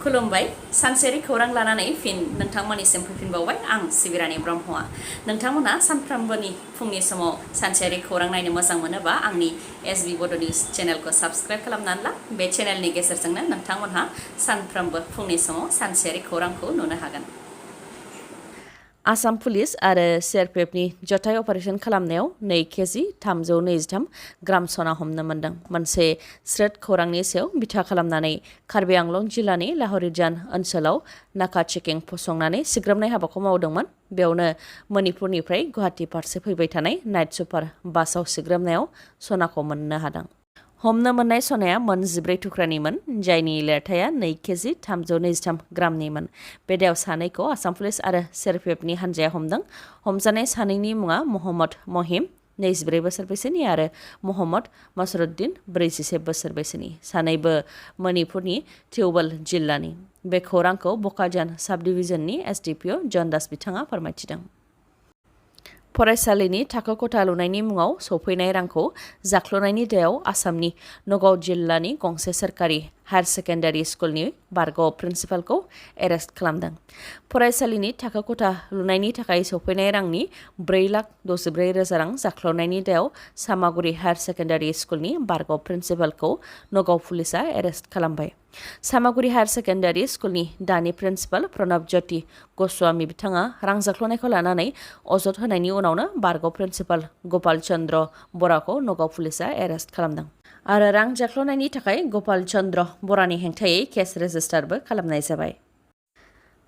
खुलुमबाय सानसेयारि खौरां लानानै फिन नोंथांमोननिसिम फैफिनबावबाय आं सिबिरानि ब्रह्मआ नोंथांमोना सानफ्रोमबोनि फुंनि समाव सानसेयारि खौरां नायनो मोजां मोनोबा आंनि एसबि बड' निउज चेनेलखौ साबस्क्राइब खालामनानै ला बे चेनेलनि गेजेरजोंनो नोंथांमोनहा सानफ्रोमबो फुंनि समाव सानसेयारि खौरांखौ नुनो हागोन। आसाम पुलिस आरो सिआरपिएफनि जथाय अपारेशन खालामनायाव 2 केजि 323 ग्राम सना हमनो मोन्दों। मोनसे स्रोद खौरांनि सायाव बिथा खालामनानै कार्बि आंलं जिल्लानि लाहरिजान ओनसोलाव नाका चेकिं फसंनानै सिग्रोमनाय हाबाखौ मावदोंमोन। बेयावनो मणिपुरनिफ्राय गुवाहाटी फारसे फैबाय थानाय नाइट सुपार बासाव सिग्रोमनायाव सनाखौ मोननो हादों। हमनो मोननाय सनाया मोन 14 थुख्रानिमोन, जायनि लिरथाया 2 केजि 323 ग्रामनिमोन। बे दायाव सानैखौ आसाम पुलिस आरो सिआरपिएफनि हान्जाया हमदों। हमजानाय सानैनि मुङा महम्मद महिम 24 बोसोर बैसोनि आरो महम्मद मसरुद्दिन 41 बोसोर बैसोनि। सानैबो मणिपुरनि थिउबल जिल्लानि। बे खौरांखौ बकाजान साब डिभिजननि एसडिपिअ जन दास बिथाङा फोरमायथिदों। फरायसालिनि थाखो खथा लुनायनि मुङाव सौफैनाय रांखौ जाख्ल'नायनि दायाव आसामनि नगाव जिल्लानि गंसे सोरखारि हायार सेकेन्डारि स्कुलनि बारग' प्रिन्सिपालखौ एरेस्ट खालामदों। फरायसालिनि थाखो खथा लुनायनि थाखाय सौफैनाय रांनि 4,64,000 रां जाख्ल'नायनि दायाव सामागुरि हायार सेकेन्डारि स्कुलनि बारग' प्रिन्सिपालखौ नगाव पुलिसा एरेस्ट खालामबाय। सामागुरि हायार सेकेन्डारि स्कुलनि दानि प्रिन्सिपाल प्रणब ज्योति गस्वामी बिथाङा रां जाख्ल'नायखौ लानानै अजद होनायनि उनावनो बारग' प्रिन्सिपाल गपाल चन्द्र बराखौ नगाव पुलिसा एरेस्ट खालामदों आरो रां जाख्ल'नायनि थाखाय गपाल चन्द्र बरानि हेंथायै केस रेजिस्टारबो खालामनाय जाबाय।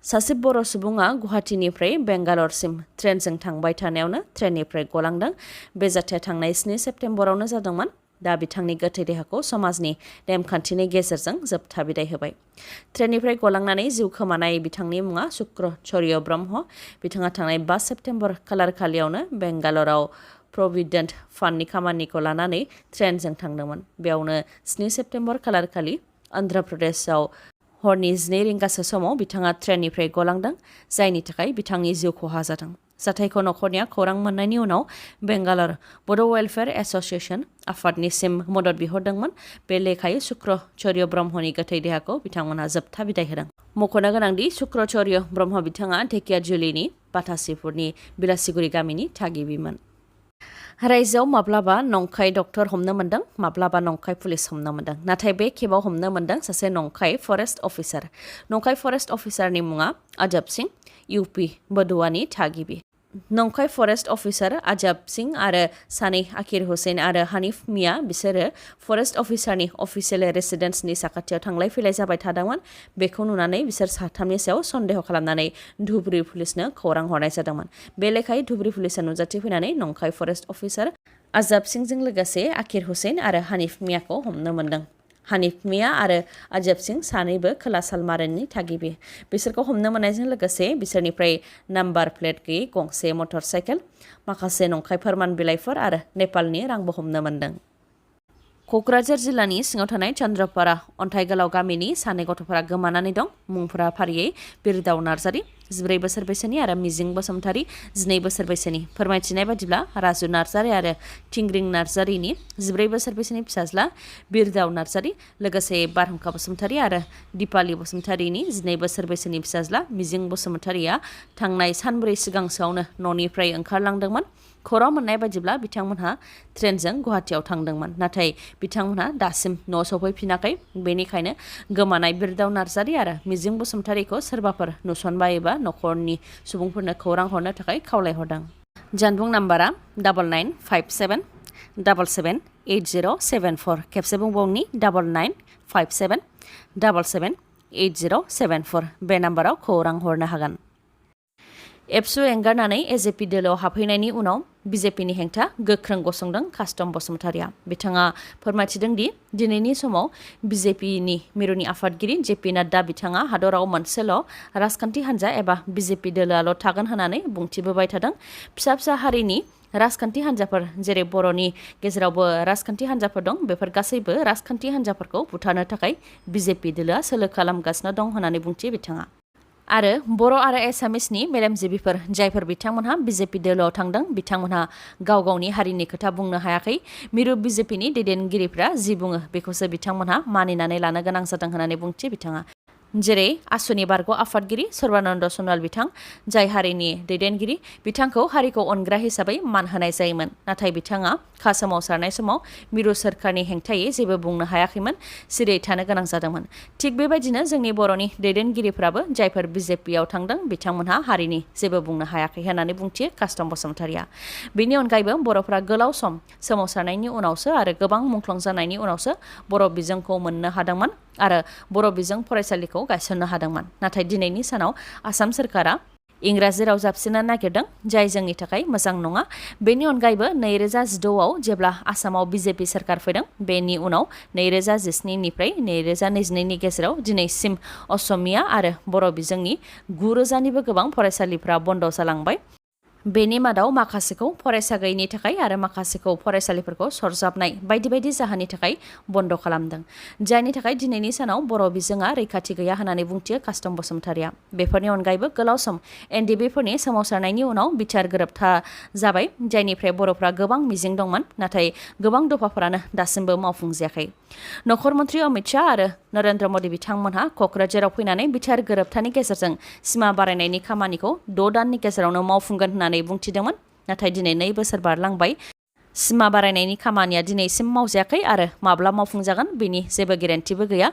सासे बर' सुबुङा गुवाहाटीनिफ्राय बेंगालरसिम ट्रेनजों थांबाय थानायावनो ट्रेननिफ्राय गलांदों। बे जाथाया थांनाय 7 सेप्तेम्बरावनो जादोंमोन। दा बिथांनि गोथै देहाखौ समाजनि नेमखान्थिनि गेजेरजों जोबथा बिदाय होबाय। ट्रेननिफ्राय गलांनानै जिउ खोमानाय बिथांनि मुङा शुक्रचर्य ब्रह्म। बिथाङा थांनाय 5 सेप्तेम्बर खालारखालियावनो बेंगालराव प्रभिडेन्ट फान्डनि खामानिखौ लानानै ट्रेनजों थांदोंमोन। बेयावनो 7 सेप्तेम्बर खालारखालि अन्ध्र प्रदेशआव हरनि 12 रिंगासो समाव बिथाङा ट्रेननिफ्राय गलांदों, जायनि थाखाय बिथांनि जिउ खहा जादों। जाथायखौ नखरनिया खौरां मोननायनि उनाव बेंगालर बड' वेलफेयार एस'सिएशन आफादनिसिम मदद बिहरदोंमोन। बे लेखायै शुक्रचर्य ब्रह्मनि गोथै देहाखौ बिथांमोनहा जोबथा बिदाय होदों। मख'नो गोनांदि शुक्रचर्य ब्रह्म बिथाङा ढेकियाजुलिनि बाथासिपुरनि बिलासिगुरि गामिनि थागिबिमोन। रायजोआव माब्लाबा नंखाय डक्टर हमनो मोन्दों, माब्लाबा नंखाय पुलिस हमनो मोन्दों। नाथाय बे खेबाव हमनो मोन्दों सासे नंखाय फरेस्ट अफिसार। नंखाय फरेस्ट अफिसारनि मुङा आजब सिं, इउपि बदुआनि थागिबि। नंखाय फरेस्ट अफिसार आजब सिं आरो सानै आकिर हुसैन आरो हानिफ मिया बिसोरो फरेस्ट अफिसारनि अफिसियेल रेसिडेन्सनि साखाथियाव थांलाय फैलाय जाबाय थादोंमोन। बेखौ नुनानै बिसोर साथामनि सायाव सन्देह खालामनानै धुबुरी पुलिसनो खौरां हरनाय जादोंमोन। बे लेखायै धुबुरी पुलिसा नुजाथिफैनानै नंखाय फरेस्ट अफिसार आजब सिंजों लोगोसे आकिर हुसैन आरो हानिफ मियाखौ हमनो मोन्दों। हानिफ मिया आरो आजब सिं सानैबो खोला सालमारानि थागिबि। बिसोरखौ हमनो मोननायजों लोगोसे बिसोरनिफ्राय नाम्बार प्लेट गैयै गंसे मटर साइकेल, माखासे नंखाय फोरमान बिलाइफोर आरो नेपालनि रांबो हमनो मोन्दों। क'क्राझार जिल्लानि सिङाव थानाय चन्द्रपारा अन्थाइगोलाव गामिनि सानै गथ'फोरा गोमानानै दं। मुंफोरा फारियै बिरदाव नार्जारि 14 बोसोर बैसोनि आरो मिजिं बसुमतारी 12 बोसोर बैसोनि। फोरमायथिनाय बादिब्ला राजु नार्जारि आरो थिंग्रिं नार्जारिनि 14 बोसोर बैसोनि फिसाज्ला बिरदाव नार्जारि, लोगोसे बारहुंखा बसुमतारी आरो दिपाली बसुमतारीनि 12 बोसोर बैसोनि फिसाज्ला मिजिं बसुमतारीया थांनाय सानब्रै सिगांसोआवनो न'निफ्राय ओंखारलांदोंमोन। खौरां मोननाय बादिब्ला बिथांमोनहा ट्रेनजों गुवाहाटीयाव थांदोंमोन, नाथाय बिथांमोनहा दासिम न' सफैफिनाखै। बेनिखायनो गोमानाय बिरदाव नार्जारि आरो मिजिं बसुमतारीखौ सोरबाफोर नुसनबायोबा नखरनि सुबुंफोरनो खौरां हरनो थाखाय खावलायहरदों। जानबुं नाम्बारा 9957778074। खेबसे बुंबावनि 9957778074। बे नाम्बाराव खौरां हरनो हागोन। एबसु एंगारनानै एजेपि दोलोआव हाबहैनायनि उनाव बिजेपिनि हेंथा गोख्रों गसंदों कास्टम बसुमतारीया। बिथाङा फोरमायथिदों दि दिनैनि समाव बिजेपिनि मिरुनि आफादगिरि जेपि नाड्डा बिथाङा हादराव मोनसेल' राजखान्थि हान्जा एबा बिजेपि दोलोआल' थागोन होननानै बुंथिबोबाय थादों। फिसा फिसा हारिनि राजखान्थि हान्जाफोर जेरै बर'नि गेजेरावबो राजखान्थि हान्जाफोर दं, बेफोर गासैबो राजखान्थि हान्जाफोरखौ बुथारनो थाखाय बिजेपि दोलोआ सोलो खालामगासिनो दं होननानै बुंथियो बिथाङा। आरो बर' आरो एसामिसनि मेलेमजिबिफोर जायफोर बिथांमोनहा बिजेपि दोलोआव थांदों, बिथांमोनहा गाव गावनि हारिनि खोथा बुंनो हायाखै। मिरु बिजेपिनि दैदेनगिरिफ्रा जि बुङो बेखौसो बिथांमोनहा मानिनानै लानो गोनां जादों होननानै बुंथियो बिथाङा। जेरै आसुनि बारग' आफादगिरि सर्बानन्द सनवाल बिथां जाय हारिनि दैदेनगिरि बिथांखौ हारिखौ अनग्रा हिसाबै मान होनाय जायोमोन नाथाय बिथाङा खा सोमावसारनाय समाव मिरु सोरखारनि हेंथायै जेबो बुंनो हायाखैमोन सिरियै थानो गोनां जादोंमोन थिग बेबायदिनो जोंनि बर'नि दैदेनगिरिफ्राबो जायफोर बिजेपिआव थांदों बिथांमोनहा हारिनि जेबो बुंनो हायाखै होननानै बुंथियो कास्टम बसुमतारिया बेनि अनगायैबो बर'फ्रा गोलाव सम सोमावसारनायनि उनावसो आरो गोबां मुंख्लं जानायनि उनावसो बर' बिजोंखौ मोननो हादोंमोन आरो बर' बिजों फरायसालिखौ गायसननो हादोंमोन नाथाय दिनैनि सानाव आसाम सोरखारा इंराजि राव जाबसिननो नागिरदों जाय जोंनि थाखाय मोजां नङा बेनि अनगायैबो 2016आव जेब्ला आसामाव बिजेपि सोरखार फैदों बेनि उनाव 2017 निफ्राय 2022नि गेजेराव दिनैसिम असमिया आरो बर' बिजोंनि 9,000निबो गोबां फरायसालिफ्रा बन्द जालांबाय बेनि मादाव माखासेखौ फरायसा गैयिनि थाखाय आरो माखासेखौ फरायसालिफोरखौ सरजाबनाय बायदि बायदि जाहोननि थाखाय बन्द खालामदों जायनि थाखाय दिनैनि सानाव बर' बिजोङा रैखाथि गैया होननानै बुंथियो कास्टम बसुमतारिया बेफोरनि अनगायैबो गोलाव सम एनडिबिफोरनि सोमावसारनायनि उनाव बिथार गोरोबथा जाबाय जायनिफ्राय बर'फ्रा गोबां मिजिं दंमोन नाथाय गोबां दफाफोरानो दासिमबो मावफुंजायाखै नखर मन्त्रि अमित शाह आरो नरेन्द्र मदि बिथांमोनहा क'क्राझाराव फैनानै बिथार गोरोबथानि गेजेरजों सिमा बारायनायनि खामानिखौ 6 दाननि गेजेरावनो मावफुंगोन होननानै बुंथिदोंमोन नाथाय दिनै 2 बोसोर बारलांबाय सिमा बारायनायनि खामानिया दिनैसिम मावजायाखै आरो माब्ला मावफुंजागोन बेनि जेबो गेरेन्टिबो गैया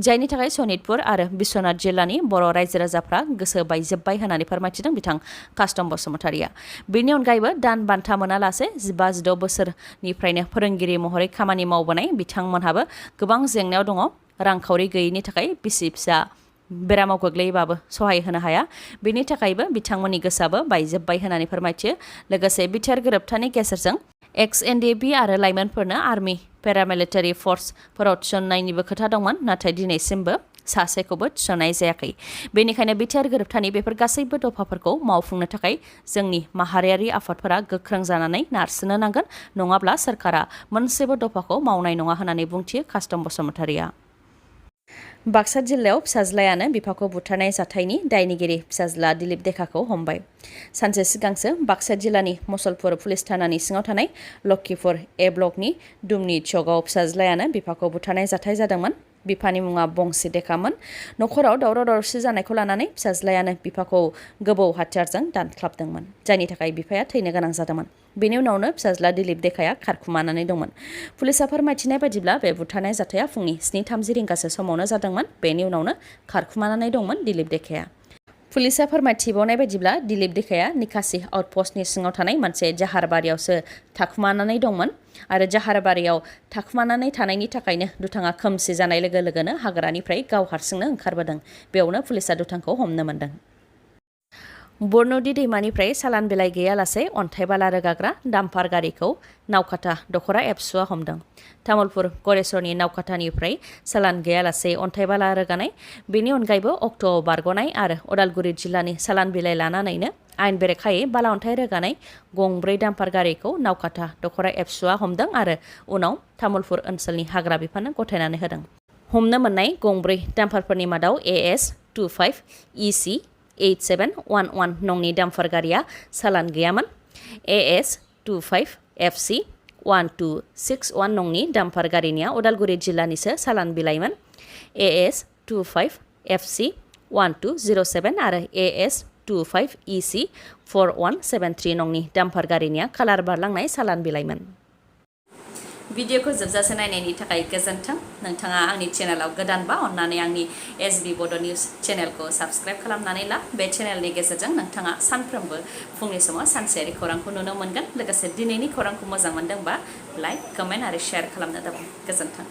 जायनि थाखाय सनितपुर आरो बिश्वनाथ जिल्लानि बर' रायजो राजाफ्रा गोसो बायजोब्बाय होननानै फोरमायथिदों बिथां कास्टम बसुमतारिया बेनि अनगायैबो दान बान्था मोनालासे 15-16 बोसोरनिफ्रायनो फोरोंगिरि महरै खामानि मावबोनाय बिथांमोनहाबो गोबां जेंनायाव दङ रांखावरि गैयैनि थाखाय बिसि फिसा बेरामाव गोग्लैयोबाबो सहाय होनो हाया बेनि थाखायबो बिथांमोननि गोसोआबो बायजोब्बाय होननानै फोरमायथियो लोगोसे बिटिआर गोरोबथानि गेजेरजों एक्स एनडिएबि आरो लाइमोनफोरनो आर्मि पेरामिलिटारि फर्सफोराव थिसननायनिबो खोथा दंमोन नाथाय दिनैसिमबो सासेखौबो थिसननाय जायाखै बेनिखायनो बिटिआर गोरोबथानि बेफोर गासैबो दफाफोरखौ मावफुंनो थाखाय जोंनि माहारियारि आफादफोरा गोख्रों जानानै नारसिननो नांगोन नङाब्ला सोरखारा मोनसेबो दफाखौ मावनाय नङा होननानै बुंथियो कास्टम बसुमतारिया बाक्सा जिल्लायाव फिसाज्लायानो बिफाखौ बुथारनाय जाथायनि दायनिगिरि फिसाज्ला दिलीप देखाखौ हमबाय सानसे सिगांसो बाक्सा जिल्लानि मसलपुर पुलिस थानानि सिङाव थानाय लक्ष्मीपुर ए ब्लकनि दुमनि चकआव फिसाज्लायानो बिफाखौ बुथारनाय जाथाय जादोंमोन बिफानि मुङा बंसि देखामोन नखराव दावराव दावसि जानायखौ लानानै फिसाज्लायानो बिफाखौ गोबौ हाथियारजों दानख्लाबदोंमोन जायनि थाखाय बिफाया थैनो गोनां जादोंमोन बेनि उनावनो फिसाज्ला दिलीप देखाया खारखुमानानै दंमोन पुलिसा फोरमायथिनाय बायदिब्ला बे बुथारनाय जाथाया फुंनि 7:30 रिंगासो समावनो जादोंमोन बेनि उनावनो खारखुमानानै दंमोन दिलीप देखाया पुलिसा फोरमायथिबावनाय बायदिब्ला दिलीप देखाया निकासि आउटपस्टनि सिङाव थानाय मोनसे जाहारबारियावसो थाखुमानानै दंमोन आरो जाहारबारियाव थाखुमानानै थानायनि थाखायनो दुथाङा खोमसि जानाय लोगो लोगोनो हाग्रानिफ्राय गाव हारसिंनो ओंखारबोदों बेयावनो पुलिसा दुथांखौ हमनो मोन्दों बरन'दि दैमानिफ्राय सालान बिलाइ गैयालासे अन्थाइ बाला रोगाग्रा डाम्पार गारिखौ नावकाटा दख'रा एबसुआ हमदों तामुलपुर गरेस्वरनि नावकाटानिफ्राय सालान गैयालासे अन्थाइ बाला रोगानाय बेनि अनगायैबो अक्ट'आव बारग'नाय आरो उदालगुरि जिल्लानि सालान बिलाइ लानानैनो आयेन बेरेखायै बाला अन्थाइ रोगानाय गंब्रै डाम्पार गारिखौ नावकाटा दख'रा एबसुआ हमदों आरो उनाव तामुलपुर ओनसोलनि हाग्रा बिफाननो गथायनानै होदों हमनो मोननाय गंब्रै डाम्पारफोरनि मादाव AS25 EC 8711 नंनि डाम्पार गारिया सालान गैयामोन AS25 FC 1261 नंनि डाम्पार गारिनिया उदालगुरि जिल्लानिसो सालान बिलाइमोन AS25 FC 1207 आरो AS25 EC 4173 नंनि डाम्पार गारिनिया कालार बारलांनाय सालान बिलाइमोन भिडिअखौ जोबजासे नायनायनि थाखाय गोजोन्थों नोंथाङा आंनि चेनेलाव गोदानबा अन्नानै आंनि SB बड' निउज चेनेलखौ साबस्क्राइब खालामनानै ला बे चेनेलनि गेजेरजों नोंथाङा सानफ्रोमबो फुंनि समाव सानसेयारि खौरांखौ नुनो मोनगोन लोगोसे दिनैनि खौरांखौ मोजां मोनदोंबा लाइक कमेन्ट आरो शेयार खालामनो दाबाव गोजोन्थों